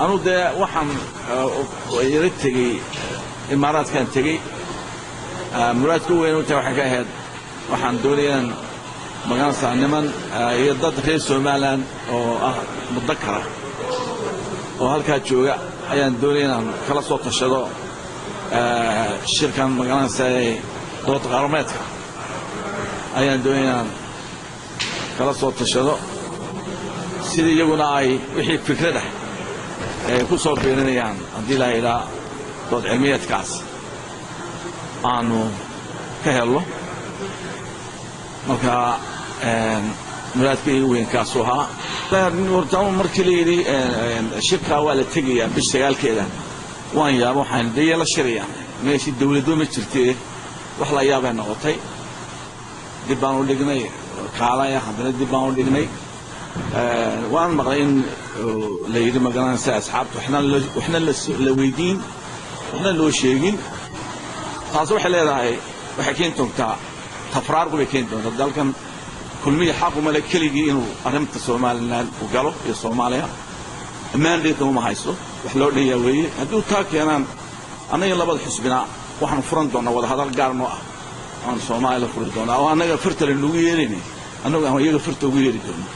Anu dee waxaan ila tegey Imaaraadkaan tegey. Muraadka u weyn u tahay waxay ka ahayd waxaan doonaya inaan magaranaysaa niman iyo dad reer Somaliland oo ah mudakara oo halkaa jooga ayaan doonaya inaan kala soo tashado shirkan magaranaysaa dood qarameedka ayaan doonaya inaan kala soo tashado sidii iyaguna ay wixii fikrada ay ku soo biirinayaan haddii la yidhaa dood cilmiyeedkaas aanu ka helno. Marka muraadka igu weyn kaasuu ahaa. Horta markii la yidhi shirkaa waa la tegayaa bish 9-keeda, waan yaaba, waxaan dee la shirayaan meeshii dawladdo ma jirtee, wax la yaabay noqotay. Dib baan u dhignay kaalaya, haddana dib baan u dhignay. Waan maqlay in la yidhi magaranaysa asxaabta waxna la weydiin, waxna loo sheegin. Taas waxay leedahay waxay keeni doontaa tafraarqu bay keeni doontaa dalkan. Kulmiya xaquma le keligii inuu arrinta Somaliland u galo iyo Soomaaliya, mandate uma haysto, wax loo dhanyaa weeye. Haddii taa keenaan, annaga labada xusbina waxaanu furan doonaa wadahadal gaar noo ah waanu Soomaaliya la furi doonaa oo annaga farta lanugu yeeraynay, annagu aan iyaga farta ugu yeeri doono.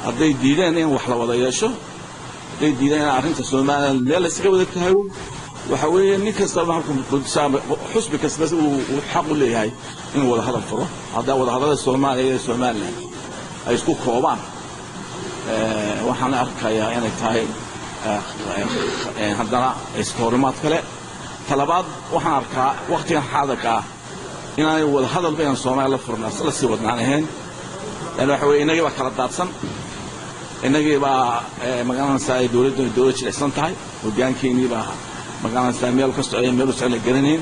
Hadday diideen in wax la wada yeesho, hadday diideen in arrinta Somaliland meel laysaga wada taago, waxa weeye nin kastaba xusbi kastaba uu xaq u leeyahay inuu wada hadal furo. Haddaa wadahadalada Soomaaliya iyo Somaliland ay isku koobaan, waxaan arkayaa inay tahay haddana iska horimaad kale. Talabaad, waxaan arkaa wakhtigan xaadirka ah inaanay wada hadalba inaan Soomaaliya la furna la sii wadnaan ahayn. Lan waxa weye innagii baa kala daadsan, innagii baa magaranaysaa dowladdu dowlad jilicsan tahay, hogaankeenii baa magaranaysaa meel ka socday, meel u socon la garanayn.